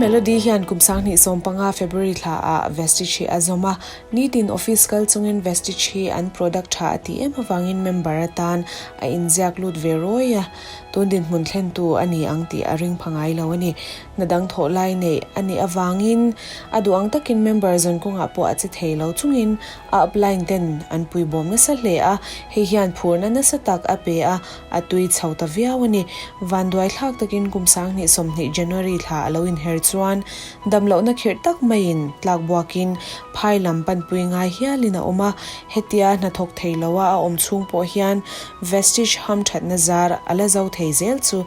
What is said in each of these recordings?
Melody hian kum 2015 February thla ah Vestige hi a zawm a, nitin office kal chungin Vestige hi an product tha a tih em avangin member atan a inziak lut ve rawi a, tun dinhmun thlentu a ni ang tih a ring pha ngai lo a ni. Hna dang thawh lai neih a nih avangin a duh ang takin member zawn kawngah pawh a che thei lo chungin a upline ten an puibawm nasa hle a, hei hian phurna nasa tak a pe a, a tui chho ta viau a ni. Vanduai thlak takin kum 2020 January thla a lo inher chuan damlohna khirh tak maiin tlak buakin phai lam panpui ngai hialin a awm a, hetia hnathawk thei loa a awm chhung pawh hian Vestige hamthatna zar a la zo thei zel chu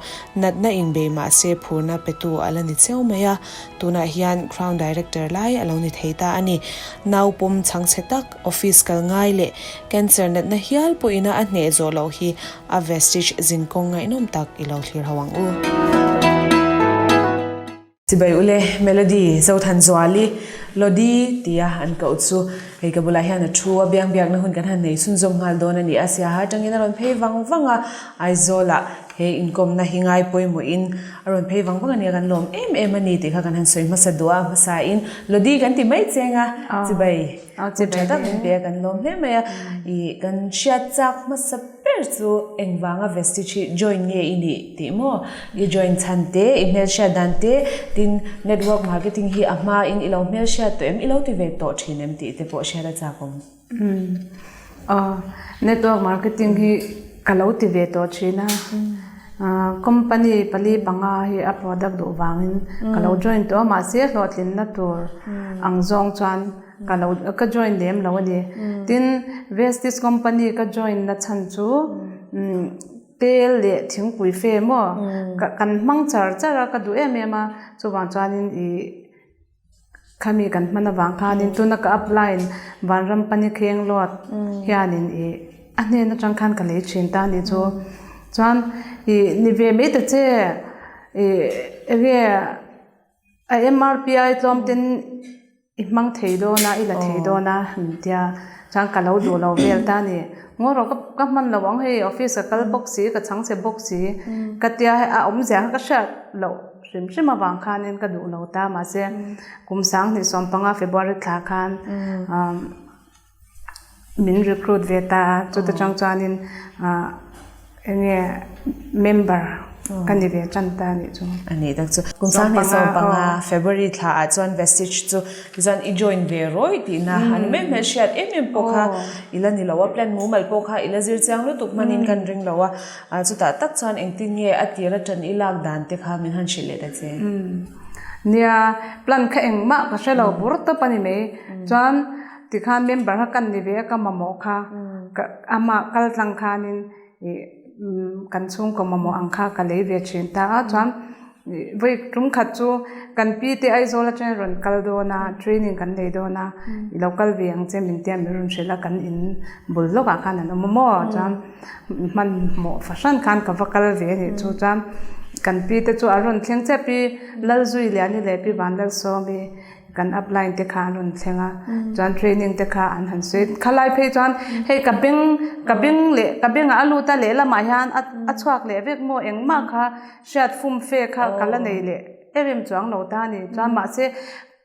Natna inbei mahse phurna petu a la ni cheu mai a, tunah hian Crown Director lai a lo ni thei ta a ni. Nau pawm chhangchhe tak, office kal ngai leh cancer natna hial pawhin a hneh zawh loh hi a Vestige zinkawng ngaihnawm tak i lo thlir ho ang u. Chibai ule, Melody, Zothanzuali, Lodi tia an koh chu hei ka bulah hian a thu a, biang biakna hun kan han nei chhunzawm nghal dawn a ni a, Siaha atangin a rawn phei vang vang a, Aizawlah he inkawmna hi ngai pawimawhin a rawn phei vang vang a ni a, kan lawm em em a ni tih kha kan han sawi hmasa duh a, hmasain Lodi kan ti mai cheng a, chibai hun tha tak min pe a, kan lawm hle mai a, ih kan hriat chak hmasa Ber chu engvanga Vestige hi join nge i nih tih maw? I join chhan te, i hmelhriat dan te, tin network marketing hi a hmain i lo hmelhriat tawh em, i lo ti ve tawh thin em tih te pawh hriat a chak awm. Umm aw, network marketing hi ka lo ti ve tawh thin a, company pali panga hi a product duh vangin ka lo join tawh a, mahse hlawhtlinna tur ang zawng chuan Ka lo ka join lem lo a ni. Tin, Vestige company ka join na chhan chu tel leh thingpui fe maw ka kan hmang char char a ka duh em em a chuvang chuanin ih khami kan hman avang khanin tuna ka apply in Vanram pani kheng luat hianin ih a hnen atang khan ka lei thin ta a nih chu. Chuan ih ni ve mai ta che ih enge A MRPI tlawm ten i hmang thei dawn a, i la thei dawn a min tia chuan ka lo duh lo vel ta a ni. Ngaw rawh ka hman lo ang hei office ka kal bawk si, ka chhang che bawk si ka tia hei a awmzia kha ka hriat loh hrim hrim avang khanin ka duh lo ta mahse kum 2015 February thla khan Min recruit ve ta a, chuta chang chuanin eng nge member ka ni ve tan ta a nih chu. A nih tak chu. Kum 2015 February thla ah chuan Vestige chu tichuan i join ve rawi tihna a ni mai hmel hriat em em pawh kha i la ni lo a, plan mumal pawh kha i la zir chiang lutuk hmanin kan ring lo a, chutah tak chuan engtin nge a tir atan i lak dan te kha min han hrilh leh ta che. Nia, plan kha engmah ka hre lo bur tawp a ni mai. Chuan Tikhan member kha kan ni ve a ka mamawh kha ka amah kal tlang khanin ih kan chhungkaw mamawh ang kha ka lei ve thin ta a chuan ih vawi tum khat chu kan pi te Aizawl atangin rawn kal dawn a training kan nei dawn a i lo kal ve ang che min tia min rawn hrilh a kan in bul lawkah khan an awm a maw chuan hmanhmawh fahran khan ka va kal ve a nih chu chuan kan pi te chu an rawn thleng chiah pi Lalzui Liani leh pi Vanlalsawmi. Kan upline te kha an rawn thleng a, chuan training te kha an han sawi. Khalai phei chuan hei ka beng ka beng leh ka bengah a lut a lehlamah hian a a chhuak leh vek maw engmah kha hriat fum fe kha ka la nei leh em em chuang lo ta a ni. Chuan mahse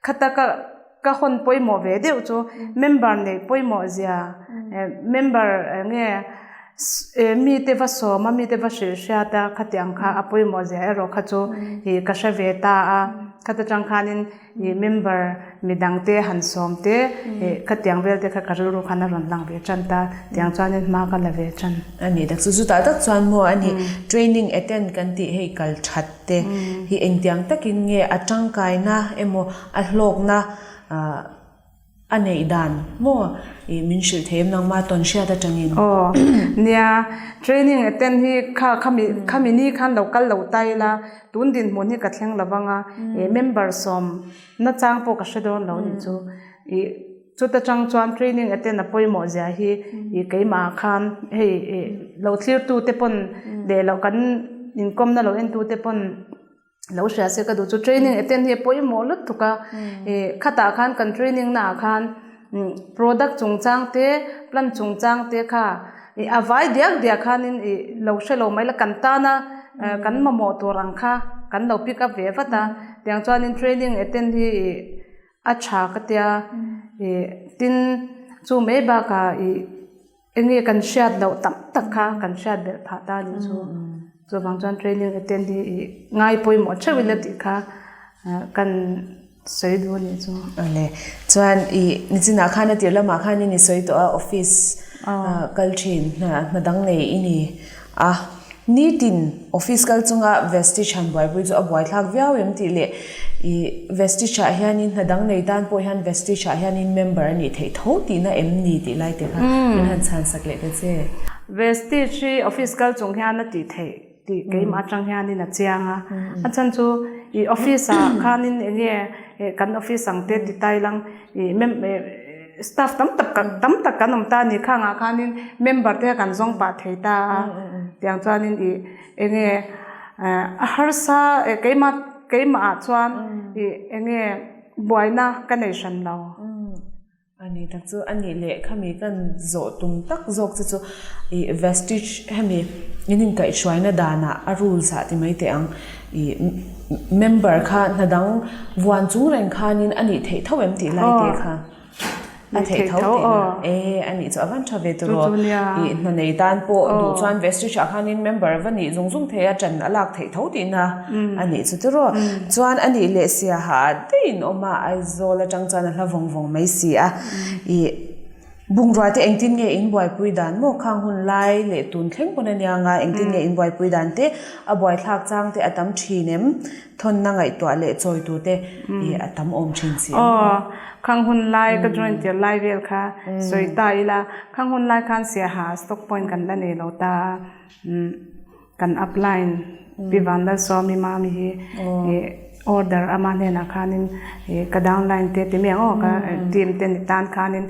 khata ka ka hawn pawimawh ve deuh chu member neih pawimawh zia member eng nge mite va sawm a mite va hrilh hriat a khatiang kha a pawimawh zia erawh kha chu ih ka hre ve ta a khata tang khanin ih member midang te han sawm te ih khatiang vel te kha ka rilru khan a rawn lang ve tan ta tiang chuanin hma ka la ve tan. A ni tak chu chutah tak chuan maw a ni training attend kan tih hei kal that te hi engtiang takin nge a tangkaina emaw a hlawkna ah A neih dan maw i min hrilh thei em nangma tawn hriat atangin? Aw nia, training attend hi kha khami khami ni khan lo kal lo ta ila tun dinhmun hi ka thleng lo vang a, ih member sawm nachang pawh ka hre dawn lo nih chu. Ih chuta tang chuan training attend a pawimawh zia hi ih keimah khan hei ih lo thlir tu te pawn leh loh kan inkawmna lo en tu te pawn Lo hria se ka duh chu training attend hi a pawimawh lutuk a ih khatah khan kan training naah khan product chungchang te plan chungchang te kha ih a vai diak diak khanin ih lo hre lo mai la kan tana kan mamawh tur ang kha. kan lo pick up ve vat a, tiang chuanin training attend hi ih a tha ka tia ih tin chu mai bakah ih eng nge kan hriat loh tam tak kha kan hriat belh phah ta a nih chu. Chuvang chuan training attend hi ih ngai pawimawh theuh ila tih kha kan sawi duh a nih chu. Awle, chuan i nichinah khan a tir lamah khanin i sawi tawh a office kal thin hna hna dang nei i ni a, nitin office kal chunga Vestige han buaipui chu a buaithlak viau em tih leh i Vestige ah hianin hna dang nei tan pawh hian Vestige ah hianin member a nih theih tho tihna em ni tih lai te kha min han chhan sak leh ta che. Vestige hi office kal chung hian a tih theih tih keimah atang hianin a chiang a, a chhan chu ih office ah khanin eng nge kan office ang te ti tai lang ih mem staff tam tak tam tak kan awm ta a ni khang ah khanin member te kan zawng pah thei ta a tiang chuanin ih eng nge a harsa keimah keimah ah chuan ih eng nge buaina ka nei hran lo. A ni tak chu a nih leh khami kan zawh tum tak zawk che chu ih vestige hemi in inkaihhruaina danah a rules ah ti mai teh ang ih member kha hna dang vuan chung reng khanin a nih theih tho em tih lai te kha a theih tho tih na e a nih chu a van tha ve tur aw ih hna nei tan pawh duh chuan vestige ah khanin member va nih zung zung thei a ṭan a lak theih tho tih na a nih chu tiraw chuan a nih leh siaha ah daih in awm a Aizawl atang chuan a hla vawng vawng mai si a ih bungrua te engtin nge in buaipui dan maw khang hun lai leh tun thleng pawn ania nga engtin nge in buaipui dan te a buaithlak chang te a tam thin em thawnna ngaihtuah leh chawi tur te ih a tam awm thin si em. Aw khang hun lai ka join tir lai vel kha sawi ta ila khang hun lai khan siaha stock point kan la nei lo ta a umm. Kan upline Pi Vanlalsawmi Mami hi order ama hnenah khanin ka downline te ti mai ang aw ka team te ni tan khanin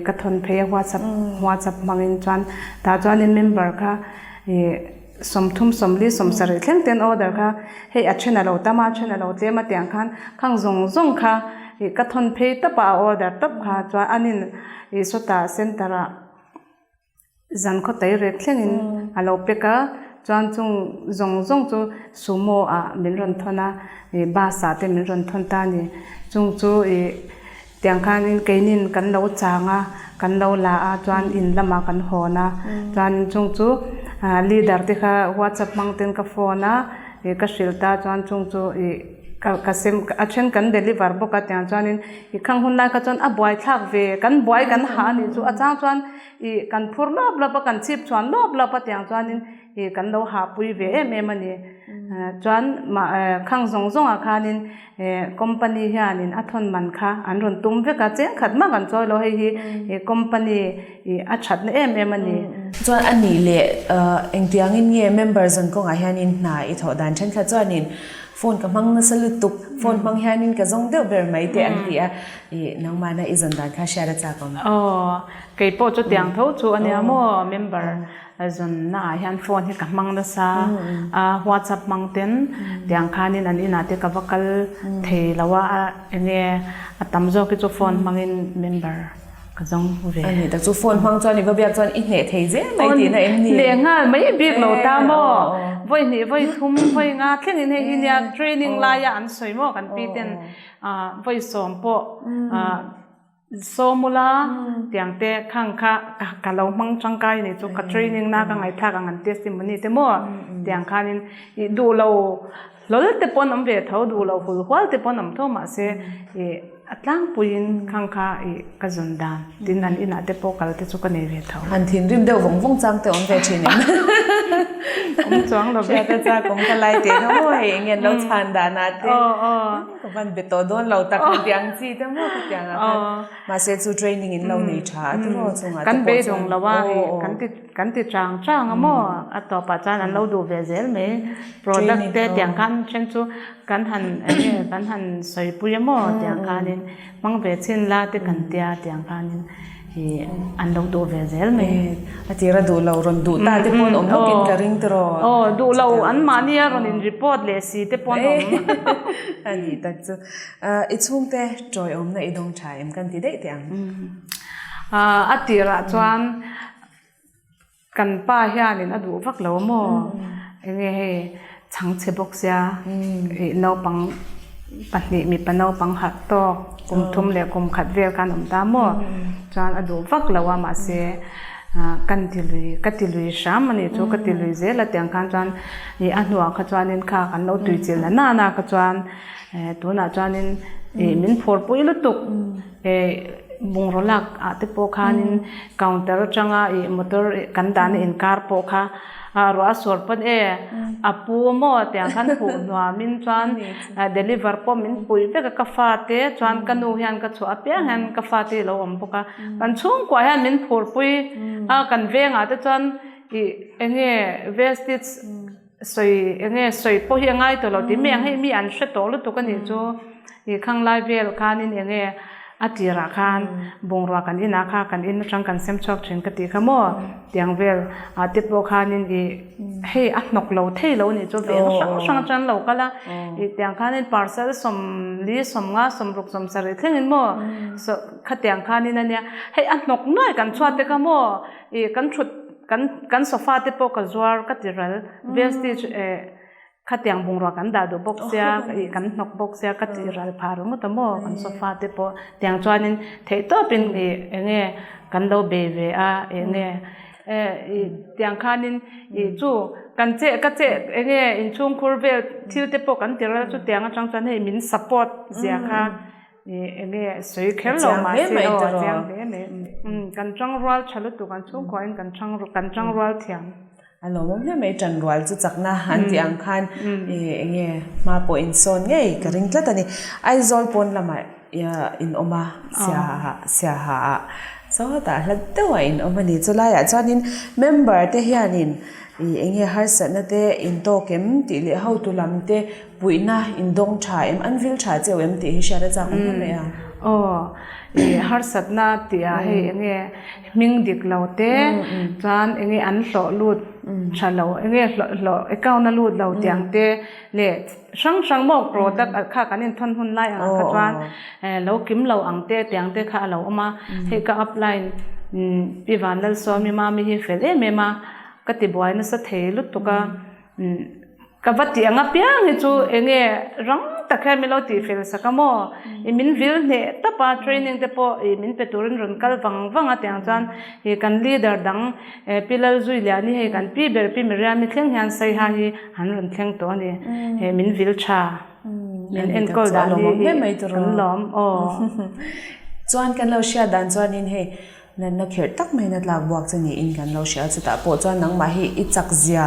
ka thawn phei a whatsapp whatsapp hmangin chuan tah chuanin member kha 30 40 70 thleng ten order kha hei a then a lo tam a a then a lo tlem a tiang khan khang zawng zawng kha ka thawn phei tawp a a order tawp kha chuan anin sawtah center ah. Zan khaw tai rek thlengin a lo pek a, chuan chung zawng zawng chu sumo ah min rawn thawn a, ih bus ah te min rawn thawn ta a ni. Chung chu ih tiang khanin keinin kan lo chang a, kan lo la a, chuan in lamah kan hawn a, chuanin chung chu leader te kha whatsapp hmang ten ka phone a, ih ka hrilh ta chuan chung chu ih ka ka sem a then kan deliver bawk a tiang chuanin ih khang hun lai kha chuan a buaithlak ve kan buai kan hah a nih chu a chang chuan Ih kan phur lawp lawp a, kan chhip chhuan lawp lawp a tiang chuanin ih kan lo hahpui ve em em a ni. Chuan mah khang zawng zawngah khanin company hianin a thawn man kha an rawn tum vek a, cheng khat mah kan chawi lo hei hi company ih a thatna em em a ni. Chuan a nih leh engtiangin nge member zawn kawngah hianin hna i thawh dan thenkhat chuanin phone ka hmang nasa lutuk, phone hmang hianin ka zawng deuh ber mai teh an ti a, ih nangmahna i zawn dan kha hriat a chak awm. Aw. Kei pawh chutiang tho chu a nia maw, member zawnna ah hian phone hi ka hmang nasa a, whatsapp hmang ten tiang khanin an inah te ka va kal thei lo a, enge a tam zawk hi chu phone hmangin member ka zawng ve. A ni tak chu phone hmang chuan i va biak chuan i hneh thei zel mai tihna em ni? Hneh nghal mai bik lo ta maw, vawi hnih vawi thum vawi nga thlengin hei hi nia training laia an sawi maw kan pi ten vawi sawm pawh Sawmula tiang te khang kha ka lo hmang tangkai ni chu ka training na ka ngaihthlak ang an testimony te maw tiang khanin ih duh lo hlawl te pawn awm ve tho duh lo hul hual te pawn awm tho mahse ih a tlangpuiin khang kha ih ka zawn dan tin an inah te pawh kal te chu ka nei ve tho. Han thinrim deuh vawng vawng chang te awm ve thin em? Awm chuang lo ve. Hriat a chak awm ka lai teh kha maw hei eng nge an lo chhan danah te. Ka van be tawh dawn lo tak heti ang chi te maw ka tiang ah khan mahse chu training in lo nei tha a tiraw chungah te pawh chuan kan beidawng lo a kan ti kan ti chang chang a maw a tawpah chuan an lo duh ve zel mai product te tiang khan then chu kan han eng nge kan han sawipui a maw tiang khanin hmang ve chhin la te kan tia tiang khanin. Hi an lo duh ve zel mai. A tir a duh lo rawn duh ta te pawn awm bawkin ka ring tiraw. Aw duh lo an mahni a rawn in report leh si te pawn awm. A nih tak chu. I chhungte tawiawmna i dawng tha em kan ti daih teh ang. A tirah chuan Kan pa hianin a duh vak lo maw? Enge hei. Chhangchhe bawk sia ih naupang pahnih mipa naupang harh tawk kum thum leh kum khat vel khan awm ta maw chuan a duh vak lo a mahse ah kan ti lui ka ti lui hram a nih chu ka ti lui zel a tiang khan chuan ih a hnuah kha chuanin kha kan lo tui chilh na nana kha chuan eh tunah chuanin ih min phur pui lutuk eh bungraw lak ah te pawh khanin counter atanga ih motor kan dahna inkar pawh kha. A ruah a sual pawn e, a pu maw tiang khan phuh hnuamin chuan deliver pawh min puih vek a ka fate chuan ka nu hian ka chhuah apiang hian ka fate hi a lo awm bawk a, kan chhungkuah hian min phurpui a kan vengah te chuan ih eng nge vestige sawi eng nge sawi pawh hi a ngai tawh lo tih mai ang hei mi an hre tawh lutuk a nih chu ih khang lai vel khanin eng nge A tirah khan bungrua kan inah kha kan in atang kan sem chhuak thin ka tih kha maw tiang vel ah te pawh khanin ih hei a hnawk lo thei lo nih chu veng hrang hrang atang lo kal a ih tiang khanin parcel sawmli sawmnga sawmruk sawmsarih thlengin maw khatiang khanin ania hei a hnawk nuai kan chhuat te kha maw ih kan thut kan kan sofa te pawh ka zuar ka ti ral vestige eh. Khatiang bungrua kan dah duh bawk sia, ih kan hnawk bawk sia ka tih ral phah ringawt a maw kan sofa te pawh tiang chuanin theih tawpin ih eng nge kan lo bei ve a eng nge ih tiang khanin ih chu kan che ka che eng nge inchhungkhur vel thil te pawh kan ti ral chu tiang atang chuan hei min support zia kha ih eng nge sawi kher lo mahse aw a chiang hle mai kan tangrual tha lutuk an chhungkuain kan kan tangrual thiam. A lawmawm hle mai, ṭan rual chu chakna an tih ang khan eng nge hma pawh insawn ngei ka ring tlat a ni. Aizawl pawn lamah in awm a, Siaha Siaha ah sawtah hla deuhah in awm a ni. Chulaiah chuanin member te hianin eng nge harsatna te in tawk em tih leh hotu lam te Puihna in dawng tha em? An vil tha cheu em tih hi hriat a chak hle mai a. Aw, i harsatna tih ah hei eng nge hming dik lo te chuan eng nge an hlawh lut tha lo eng nge hlawh hlawh account a lut lo tih ang te leh hrang hrang maw product kha kan inthawn hun lai ang kha chuan lo kim lo ang te tih ang te kha a lo awm a, hei ka upline Pi Vanlalsawmi Mami hi fel em em a, ka ti buai nasa thei lutuk a. Ka va tih ang apiang hi chu eng nge rang tak hian min lo tih fel sak a maw? I min vil hneh tap a, training te pawh i min pe turin rawn kal vang vang a tiang chuan i kan leader dang Pi Lalzuiliani hei kan pi ber Pi Miriami thleng hian Saiha hi an rawn thleng tawh a ni. He min vil tha, min enkawl dan hi kan lawm aw. Chuan kan lo hriat dan chuanin hei Natna kherh tak maiin a tlak buak che niin kan lo hria a, chutah pawh chuan nangmah hi i chak zia,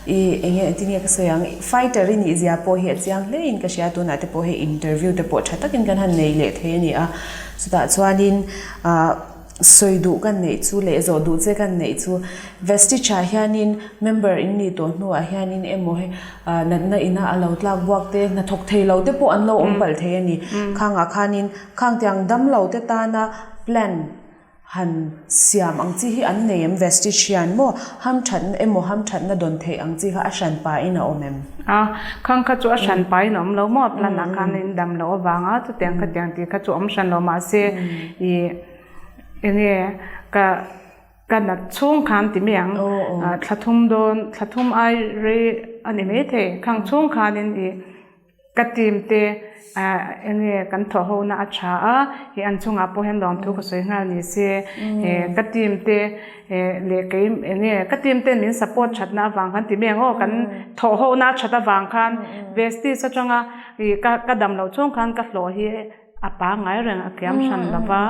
i eng nge engtin nge ka sawi ang, fighter i nih zia pawh hi a chiang hle in ka hria, tunah te pawh hei interview te pawh tha takin kan han nei leh thei a ni a, chutah chuanin ah sawi duh kan neih chu leh zawh duh che kan neih chu Vestige ah hianin member in nih tawh hnuah hianin emaw hei ah natna ina a lo tlak buak te hnathawk thei lo te pawh an lo awm palh thei a ni, khangah khanin khang tiang damlo te tana Plan han siam ang chi hi an nei em? Vestige hian maw hamthatna emaw hamthatna dawn theih ang chi kha a hran pahin a awm em? A, khang kha chu a hran pahin a awm lo maw? Plan ah khan in dam loh avanga chutiang khatiang tih kha chu awm hran lo mahse ih eng nge ka ka nat chhung khan ti mai ang thla thum dawn thla thum ai rei a ni maithei khang chhung khanin ih Ka team te eng nge kan thawh ho na a tha a, hei an chungah pawh hian lawmthu ka sawi nghal ni se, ka team te leh kei eng nge ka team ten min support that na avang khan ti mai ang aw kan thawh ho na a that avang khan Vestige atanga ih ka dam loh chhung khan ka hlawh hi A pangngai reng a kiam hran lo va,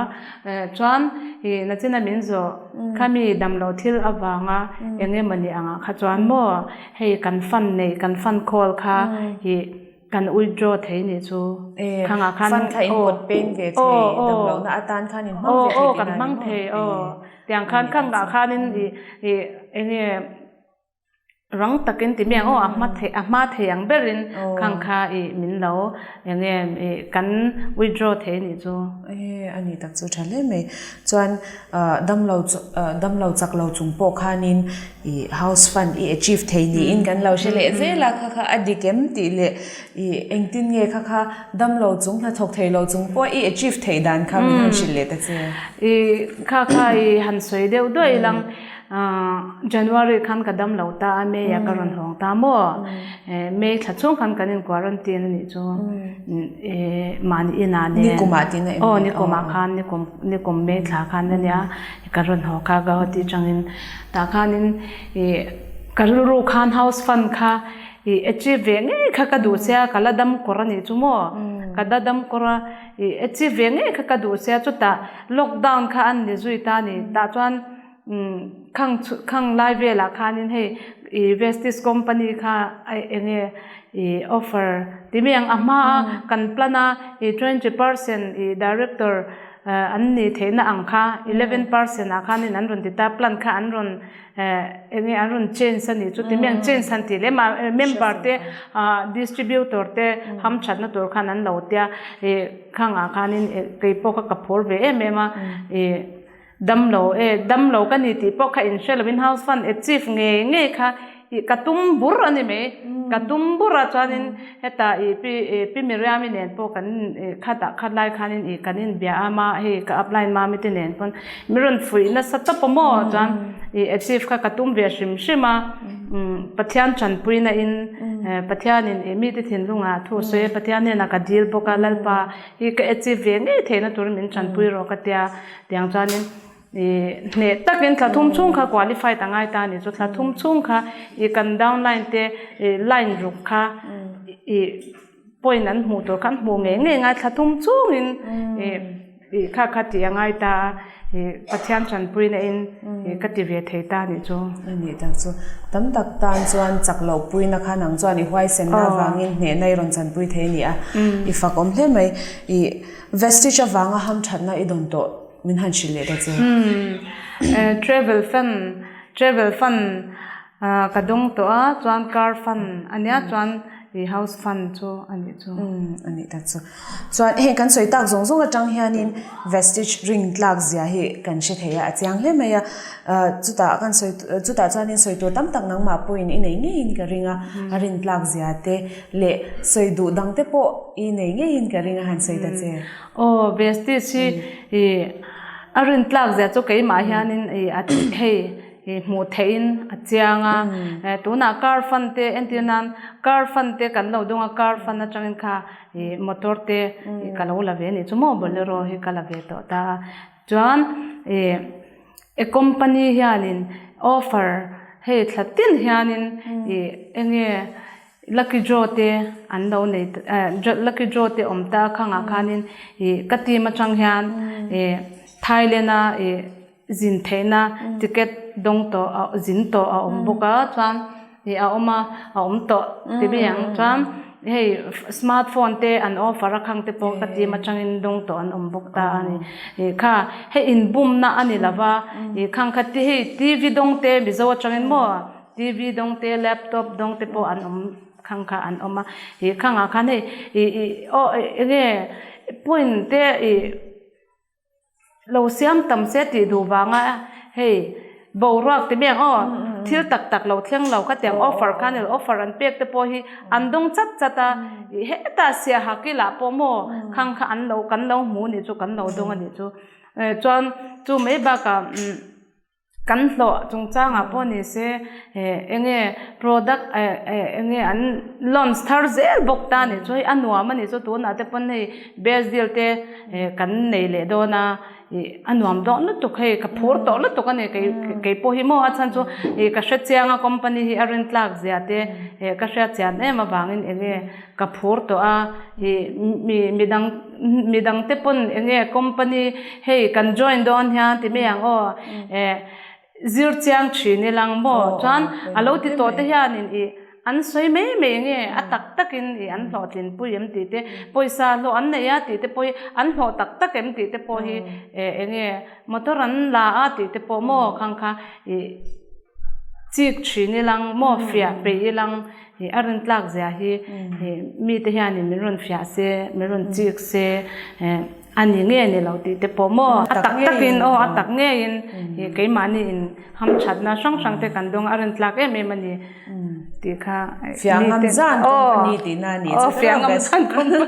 chuan i nachina min zawh khami damloh thil avanga eng emawni angah kha chuan maw hei kan fund neih kan fund khawl kha i kan withdraw thei nih chu khangah khan fund kha in pawt peng ve thei damlohna atan khan in hmang ve thei kan hmang thei aw tiang khan khangah khanin i eng nge Rang takin ti miang aw a hma thei a hma thei ang berin khang kha i min lo eng nge i kan withdraw thei nih chu. E a ni tak chu tha hle mai. Chuan damlo damlo chak lo chung pawh khanin i house fund i achieve thei niin kan lo hre leh zel a kha kha a dik em tih leh i engtin nge kha kha damlo chung hnathawk thei lo chung pawh i achieve theih dan kha min han hrilh leh ta che. I kha kha i han sawi deuh duai lang. January khan ka dam lo ta a, May ah ka rawn hawng ta maw? May thla chhung khan kan in quarantine a nih chu mahni inah nen. Nikumah tihna em ni? Aw nikumah khan nikum nikum May thla khan a nia ka rawn haw kha Guwahati atangin tah khanin ih ka rilru khan house fund kha ih achieve ve ngei kha ka duh sia ka la dam kawr a nih chu maw? Ka la dam kawr a ih achieve ve ngei kha ka duh sia chutah lockdown kha an ni zui ta a ni tah chuan. Khang khang lai velah khanin hei ih Vestige company kha eng nge ih offer ti mai ang a hma a kan plan a ih 20 percent ih director an nih theihna ang kha 11 percent ah khanin an rawn ti ta plan kha an rawn eng nge an rawn change a nih chu ti mai ang change han tih leh mah member te ah distributor te hamthatna tur khan an lo tia ih khangah khanin keipawh kha ka phur ve em em a ih. Damlo e, damlo ka ni tih pawh kha inhre lovin house fund achieve ngei ngei kha ih ka tum bur a ni mai. Ka tum bur a chuanin heta ih pi ih pi Miriami nen pawh kan ih khatah khat lai khanin ih kan inbia a ma hei ka upline mami te nen pawn mi rawn fuih nasa tawp a maw chuan ih achieve kha ka tum ve hrim hrim a umm Pathian tanpuina in Pathianin ih mite thinlungah thu sawi a Pathian hnenah ka dil bawk a Lalpa hi ka achieve ve ngei theihna turin min tanpui rawh ka tia. Tiang chuanin ih hneh takin thla thum chhung kha qualified a ngai ta a ni chu thla thum chhung kha ih kan downline te ih line ruk kha ih point an hmuh tur kha an hmuh ngei ngei ngai thla thum chhungin ih ih kha kha tih a ngai ta a ih Pathian tanpuina in ih ka ti ve thei ta a nih chu. A nih tak chu tam tak tan chuan chak loh puina kha nang chuan i huaisenna avangin hnehna i rawn chanpui thei a ni a i fak awm hle mai ih Vestige avanga hamthatna i dawn tawh min han hrilh leh ta che. Umm travel fund travel fund ka dawng tawh a chuan car fund a nia chuan ih house fund chu a nih chu. Umm a nih tak chu. Chuan heng kan sawi tak zawng zawng atang hianin vestige ring tlak zia hi kan hre thei a a chiang hle mai a chutah kan sawi chutah chuanin sawi tur tam tak nangmah pawhin i nei ngeiin ka ring a a rin tlak zia te Leh sawi duh dang te pawh i nei ngeiin ka ring a han sawi ta che. Aw Vestige hi ih a rin tlak zia chu keimah hianin ih a hei ih hmuh theihin a chiang a, tunah car fund te entir nan car fund te kan lo dawng a car fund atangin kha ih motor te ka lo la ve anih chu maw bolero hi ka la ve tawh ta a chuan ih e company hianin offer hei thla tin hianin ih enge Lucky draw te an lo nei lucky draw te awm ta khangah khanin ih ka team atang hian ih Thailand a ih zin theihna ticket dawng tawh a zin tawh a awm bawk a chuan ih a awm a a awm tawh ti mai ang chuan hei smart phone te an offer a khang te pawh ka team atangin dawng tawh an awm bawk ta a ni ih kha hei inbumna a ni lova ih khang kha hei T V dawng te Mizo atangin maw. TV dawng te laptop dawng te pawh an awm khang kha an awm a ih khangah khan hei ih ih aw eng nge point te ih lo siam tam se tih duh vanga hei boruak ti mai ang aw thil tak tak lo thleng lo kha tiang offer kha ni lo offer an pek te pawh hi an dawng chat chat a ih hetah siaha kilah pawh maw khang kha an lo kan lo hmu anih chu kan lo dawng anih chu chuan chu mai bakah umm. Kan hlawh chungchangah pawh ni se eng nge product eng nge an launch thar zel bawk ta nih chu hei a nuam a nih chu tunah te pawn hei best deal te kan nei leh dawn a ih a nuam dawn lutuk hei ka phur tawh lutuk a ni kei kei pawh hi maw a chhan chu ih ka hre chiang a company hi a rin tlak zia te ka hriat chian em avangin eng nge ka phur tawh a ih mi midang midang te pawn eng nge company hei kan join dawn hian ti mai ang aw eh zir chiang thin ilang maw chuan a lo ti tawh te hianin ih an sawi mai mai eng nge a tak takin ih an hlawhtlin pui em tih te pawisa hlawh an nei a tih te pawh hi an hlawh tak tak em tih te pawh hi eh eng nge motor an la a tih te pawh maw khang kha ih chik thin ilang maw fiah peih ilang. Ih a rawn tlak zia hi ih mite hianin min rawn fiah se, min rawn chik se eh. A ni nge ni lo tih te pawh maw? A tak takin aw a tak ngeiin ih keimahni in hamthatna hrang hrang te kan dawng a, a rin tlak em em a ni tih kha mi te aw aw fiah ngam zan company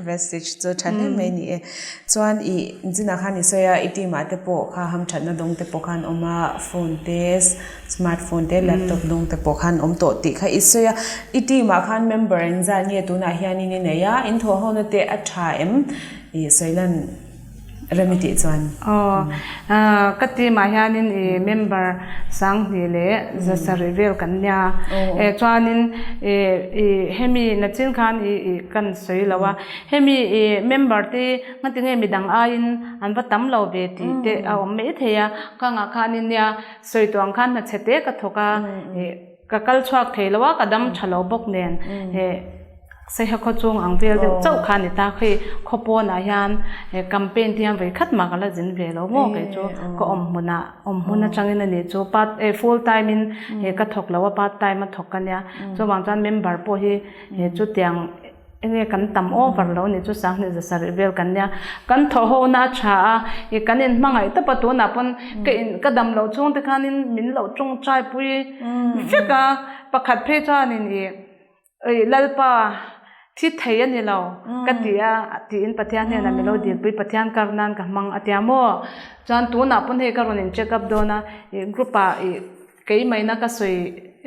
Vestige chu tha hle mai ni e. Chuan ih zinah khan i sawi a i team ah te pawh kha hamthatna dawng te pawh khan awm a phone te Smart phone te laptop dawng te pawh khan awm tawh tih kha i sawi a, i team ah khan member engzat nge tunah hianin i nei a, in thawh ho na te a tha em i sawi lan rem i tih chuan. Aw, ka team ah hianin i member 2000 leh 700 vel kan nia, e chuanin i i hemi nachin khan i i kan sawi lo a, hemi i member te ngatinge midang aiin an va tam lo ve tih te a awm maithei a, khangah khanin nia Sawi tawh ang khan hna chhe te ka thawk a, ih ka kal chhuak thei lo a, ka dam tha lo bawk nen ih Saiha khaw chung ang vel deuh chauh kha a ni ta. Khi khaw pawnah hian ih campaign te hian vawi khat mah ka la zin ve lo maw kei chu ka awm hmunah awm hmun atangin a nih chu part eh full time in ih ka thawk lo a part time a thawk ka nia. Chuvang chuan member pawh hi ih chutiang Enge kan tam over lo nih chu 2000 700 vel kan nia. Kan thawh ho na a tha a, ih kan in hmangaih tawp a tunah pawn ka in ka dam loh chhung te khanin min loh tawngtai pui vek a, pakhat phei chuanin ih ih Lalpa thi thei a ni lo ka ti a tiin Pathian hnenah min lo dilpui Pathian kar nan ka hmang a tia maw. Chuan tunah pawn hei ka rawn in check up dawn a ih group ah ih Keimaina ka sawi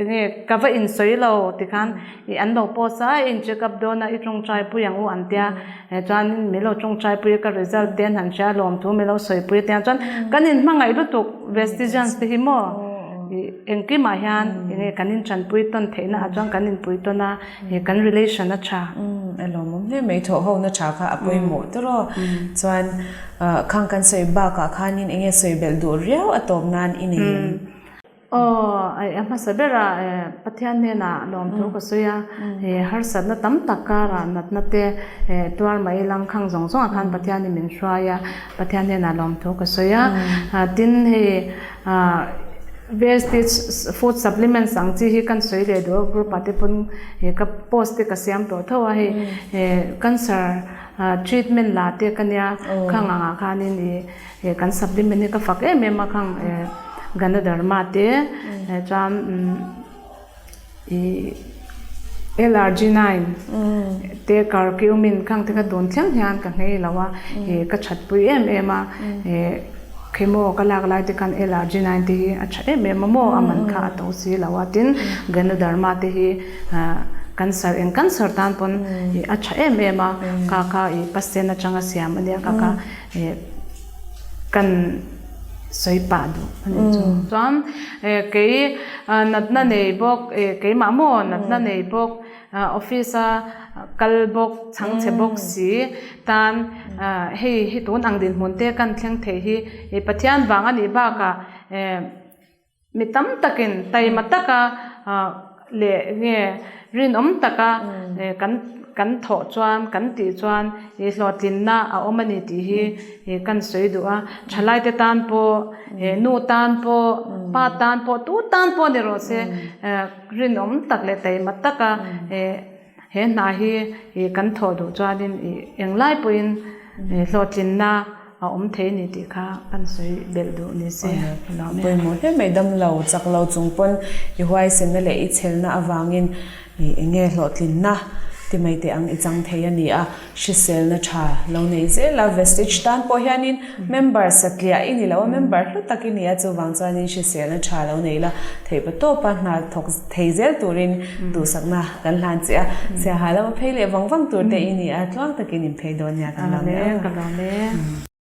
enge ka va insawi lo tikhan ih an lo post a i in check up dawn a i tawngtai pui ang u an tia chuanin min lo tawngtai pui a ka result te an han hria lawmthu min lo sawi pui a tia chuan kan in hmangaih lutuk vestigians te hi maw ih engkimah hian enge kan in tanpui tawn theihna ah chuan kan inpui tawn a ih kan relation a tha. A lawmawm hle mai thawh ho na tha kha a pawimawh tawrh aw chuan khang kan sawi bakah khanin enge sawi belh duh riau a tawp nan i nei em? Aw, a hmasa berah Pathian hnenah lawmthu ka sawi a, harsatna tam tak karah natna te tuar mai lang khang zawng zawngah khan Pathianin min hruai a, Pathian hnenah lawmthu ka sawi a. Tin, hei Vestige food supplements ang chi hi kan sawi leh duh a, group ah te pawn ka post te ka siam tawh tho a, hei cancer treatment la te ka nia khang angah khanin ih He kan supplement hi ka fak em em a khang eh Ganoderma te chuan ih L-arginine te curcumin khang te kha tun thleng hian ka nghei lo a ih ka that pui em em a ih chemo ka lak lai te khan L-arginine te hi a tha em em a maw a man kha a to si lo a tin Ganoderma te hi ah cancer eng cancer tan pawn ih a tha em em a kha kha ih pasien atanga siam a nia kha kha. Kan sawi pah duh a nih chu. Chuan kei natna nei bawk keimah maw natna nei bawk office a kal bawk chhangchhe bawk si tan hei hi tun ang dinhmun te kan thleng theih hi Pathian vang a nih bakah Mi tam takin taima taka leh nge rinawm taka kan kan thawh chuan kan tih chuan ih hlawhtlinna a awm a ni tih hi ih kan sawi duh a. Thalaite tan pawh ih nu tan pawh pa tan pawh tu tan pawh ni rawh se rinawm tak leh taima taka ih he hna hi ih kan thawh duh chuanin ih englai pawhin hlawhtlinna A awm thei ni tih kha kan sawi belh duh ni se. Pawimawh hle mai dam lo, chak lo chung pawn i huaisenna leh i chhelna avangin i enge hlawhtlinna ti mai teh ang i chang thei a ni a, hriselna tha lo nei zel a, Vestige tan pawh hianin member satliah i ni lo a, member hlu tak i ni a, chuvang chuanin hriselna tha lo nei la theih pa tawpa hna thawk thei zel turin duhsakna kan hlan che a, siaha lama phei leh vang vang tur te i ni a, tluang takin in phei dawn nia kan lawm e. Ka lawm e.